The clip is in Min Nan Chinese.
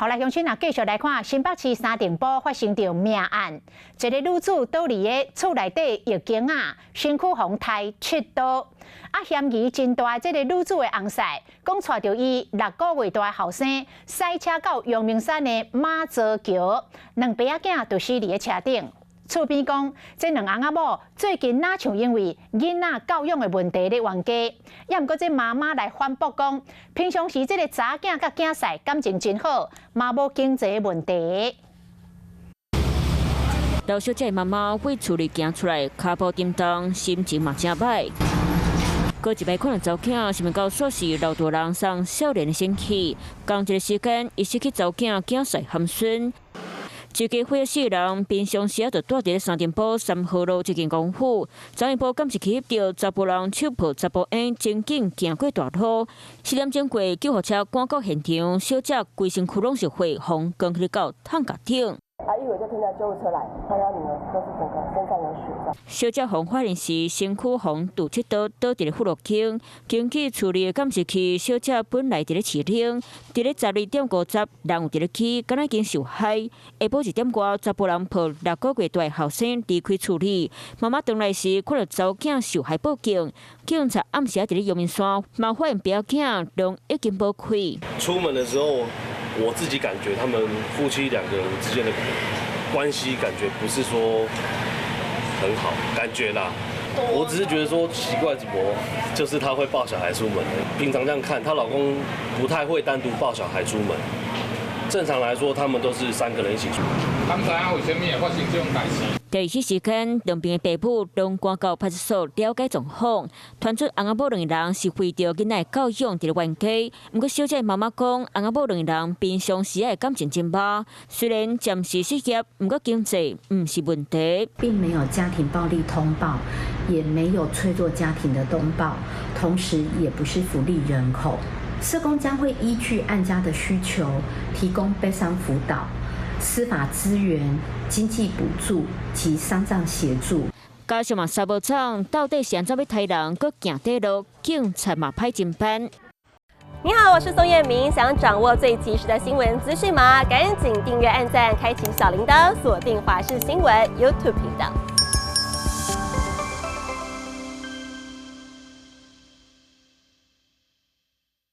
好來，鄉親啊，繼續來看新北市三重埔發生著命案，一个女子倒佇个厝內底浴間啊，身軀予刣七刀，啊，嫌疑真大。這个女子的翁婿講，帶著伊6個月大的後生，駛車到陽明山的媽祖橋，兩爸仔囝就死佇个車頂。厝邊講，這兩翁仔某最近若像因為囡仔教養的問題咧冤家，也毋過這媽媽來反駁講，平常時這个查囝佮囝婿感情真好，嘛無經濟問題。劉小姐媽媽為厝裡行出來，跤步沉重，心情嘛誠䆀。閣一擺看著查某囝，想袂到煞是老大人送少年的身軀，仝一个時間，伊失去查某囝、囝婿含孫。這家伙四人平常時仔就蹛佇咧三重埔三號路這間公府，昨昏晡監視器翕著查埔人手抱查埔嬰，真緊行過大路。4點鐘過，救護車趕到現場，小姐規身軀攏是血，予扛起到擔架頂。啊！一會就聽到救護車來，看到女兒就是整個身上有血。小姐予發現時，身軀予毒七刀倒佇咧副路間。根據處理的監視器，小姐本來佇咧飼奶，佇咧12點50，人有佇咧起，敢若已經受害。下晡1點外，查埔人抱6個月大後生離開厝裡，媽媽轉來時，看著查某囝受害報警，警察暗時仔佇咧陽明山，嘛發現爸仔囝攏已經無開。出門的時候，我自己感覺他們夫妻兩個人之間的關係感覺不是說很好，感覺啦。我只是覺得說奇怪，怎麼就是她會抱小孩出門？平常這樣看，她老公不太會單獨抱小孩出門。正常來說，他們都是三個人一起出。敢知影為啥物會發生這種代誌？第二時間，兩邊的爸母攏趕到派出所了解狀況，傳出翁仔某兩个人是為著囡仔教養佇咧冤家。毋過小姐媽媽講，翁仔某兩个人平常時仔感情真歹，雖然暫時失業，毋過經濟毋是問題。並沒有家庭暴力通報，也沒有脆弱家庭的通報，同時也不是福利人口。社工將會依據案家的需求，提供悲傷輔導、司法資源、經濟補助及喪葬協助。加上嘛，查某廠到底是按怎欲刣人，閣行短路，警察嘛歹偵辦。你好，我是宋燕明，想掌握最及時的新聞資訊嗎？趕緊訂閱、按讚、開啟小鈴鐺，鎖定華視新聞 YouTube 頻道。